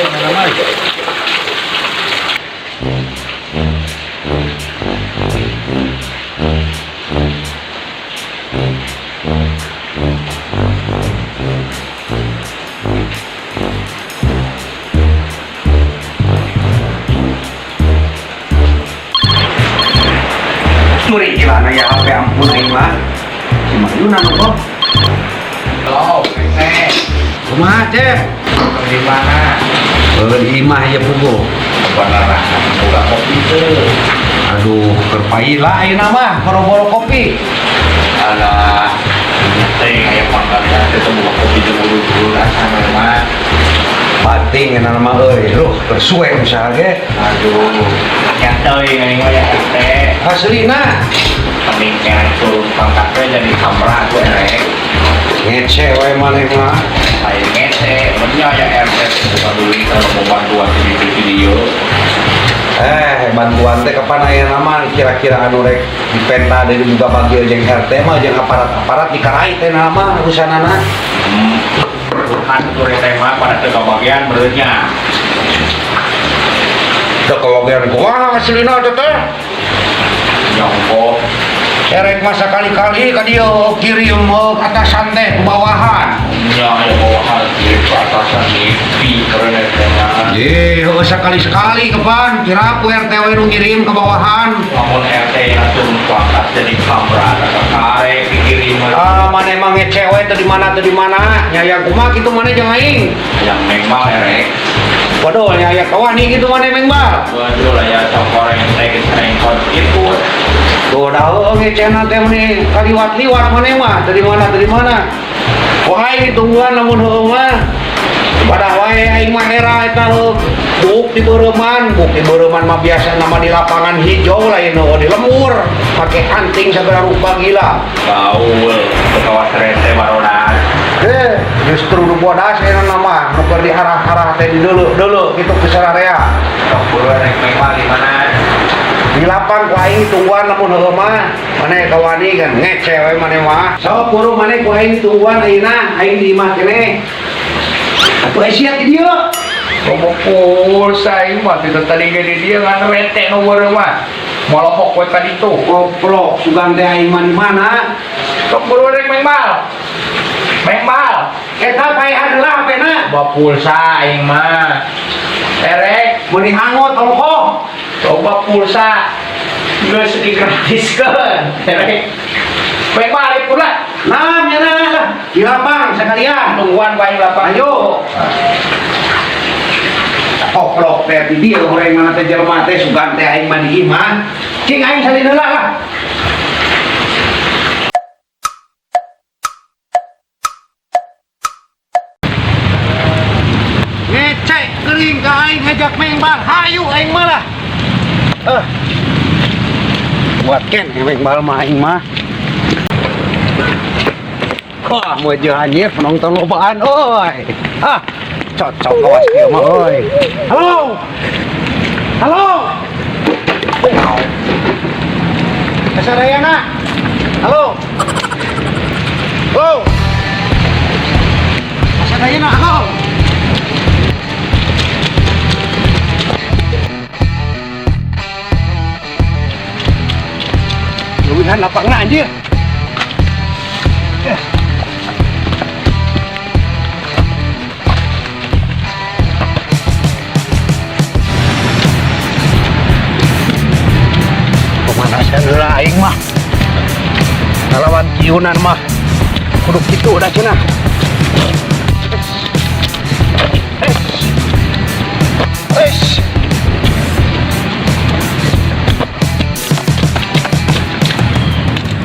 Oge mana mah. Curi gila ya HP, ampun aing mah. Si Mayuna nu kok. Halo, Teh. Kumaha, Cep? Di mana? Eh, di imah ya pugo. Kebenaran, boga kopi tuh. Aduh, keur paila ayeuna mah boro-boro kopi. Alah, teh aya pangkatnya teh boga kopi jeung buru-buru rasana mah. Bating enak mah euy. Ruh, keur suwe usaha ge. Aduh, ya teuing aing mah ya teh. Aslina Mending kena turun pangkatnya jadi kamera tuh erek. Ngece we maneh mah. Aing ngece, bener ya RT buka duit kalau mau bantuan di video. Eh, bantuan teh kapan aya nama kira-kira anu rek dipenta dari buka bagi jeung RT mah jeung aparat-aparat dikarai teh nama urusanana. Kan tuh teh mah pada teu kabagian beureunya. Teu kabagian kumaha aslina teh teh? Nyongko. Erek masa kali-kali ka dieu kirim atasan teh ke bawahan. Nya aya bawahan ke atasan mimpi keren teh mah. Ye, heueuh sakali-sekali kapan kira aku RT we nu ngirim ke bawahan. Lamun RT yang turun pangkat jadi kamera karek dikirim. Ah, maneh mah ngece we teu di mana teu di mana. Nya kumaha kitu maneh jeung aing. Yang mengbal erek. Waduh, nya aya kawani kitu maneh mengbal. Waduh lah ya cokoreng teh geus rengkot itu. Tuh dah heueuh ngecena teh meni kaliwat-liwat maneh mah teu di mana teu di mana. Wah, aing tungguan lamun heueuh mah. Pada wae aing mah era eta heueuh. Buk di beureman, buk di beureman mah biasa nama di lapangan hijau lain heueuh di lembur. Pake anting segala rupa gila. Gaul, kawas rete barodas. Eh, justru nu bodas eta nama nu keur diarah-arah teh di deuleu-deuleu kitu ke sararea. Sok buru rek mengbal di mana? Di lapang ku aing tungguan lamun heueuh mah. Maneh kawani kan ngece we maneh mah. Sok buru maneh ku aing tungguan ayeuna aing di imah keneh. Atuh aya sia di dieu. Loba pulsa aing mah teu tadi ge di dieu ngan rete nu beureum mah. Molohok we ka ditu. Goblok sugan teh aing mah di mana? Sok buru rek mengbal. Mengbal. Eta paehan heula hapena. Loba pulsa aing mah. Erek Meuni hangot ongkoh. loba pulsa. Geus digratiskeun. Erek. Mengbal pula. Nah, nyana lah di lapang sekalian. Tungguan ku aing lapang. Ayo. Koplok teh di dieu urang mana teh jelema teh sugan teh aing mah di imah. Cing aing salin heula lah. Ngecek geuring ka aing ngajak mengbal, hayu aing mah lah. Eh. Buat ken mengbal mah aing mah. Wah, mau anjir penonton lobaan euy. Ah, cocok kawas kieu mah euy. Halo. Halo. Kasarayana. Halo. Halo. Kasarayana, halo. Leuwihan lapangna anjir. Pemanasan heula aing mah. Ngalawan kiunan mah kudu kitu dah cenah. Es. Es.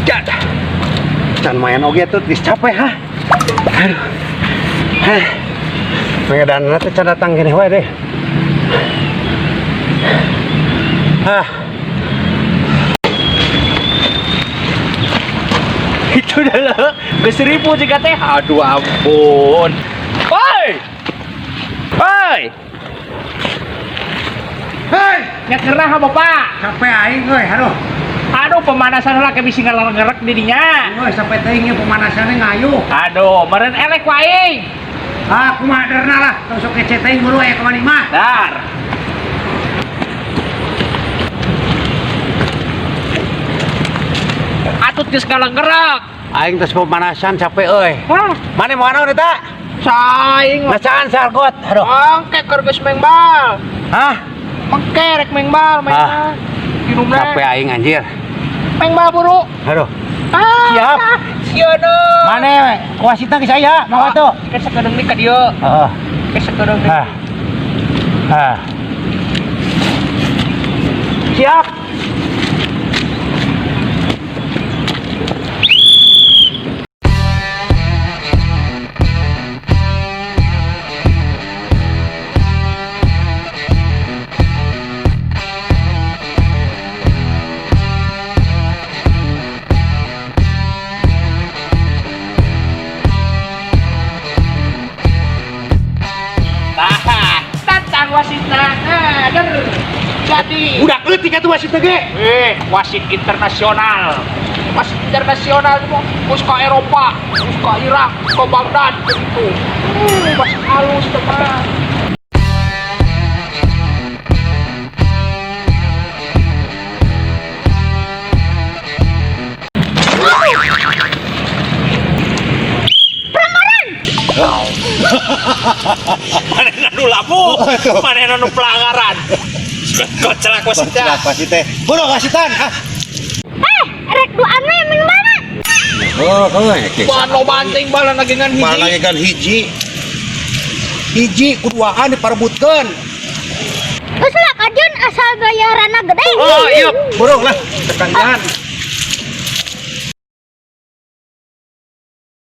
Jad. Can main oge tuh geus capek ha. Aduh. Heh. Medanna teh can datang keneh wae deh. Hah. Itu adalah geus ribu jika teh. Aduh ampun. Woi. Woi. Hei, Nya kerah Bapak. capek aing euy, aduh. Aduh pemanasan lah kayak bisi ngelerek di dinya. Euy, sampai teuing pemanasannya ngayuh. Aduh, meureun elek ku aing. Ah, kumaha derna lah, tong sok kece teuing buru aya ka mah. Dar. Atut geus gerak. Aing tos pemanasan capek euy. Hah? Mana mau naon eta? Saing. Ngasaan sargot. Aduh. Angke keur geus mengbal. Hah? Mengke rek mengbal main. Ah. Minumna. Capek aing anjir. Mengbal buru. Aduh. Ah. Siap. Sieun. Mana wasitna geus aya, mau atuh. Kan sakedeung ka dieu. Heeh. Kan sakedeung. Ah. Ah. Siap. Tah, tantang wasitna. Ah, der. Jadi. Budak leutik atuh wasitna ge. Eh, wasit internasional. Wasit internasional itu geus ka Eropa, geus ka Irak, geus ka Baghdad gitu. Wasit halus teh mah. Manehna nu lamu, manehna nu pelanggaran. Koclak wasitnya. Wasit teh. Buru wasitan. Ah. Eh, rek duaan we main mana? Oh, oh, Ban lo banting balan lagi ngan hiji. Malah kan hiji. Hiji kuduaan diparebutkeun. Geus lah kajun asal bayaranna gede. Oh, iya. Burung lah, sekalian.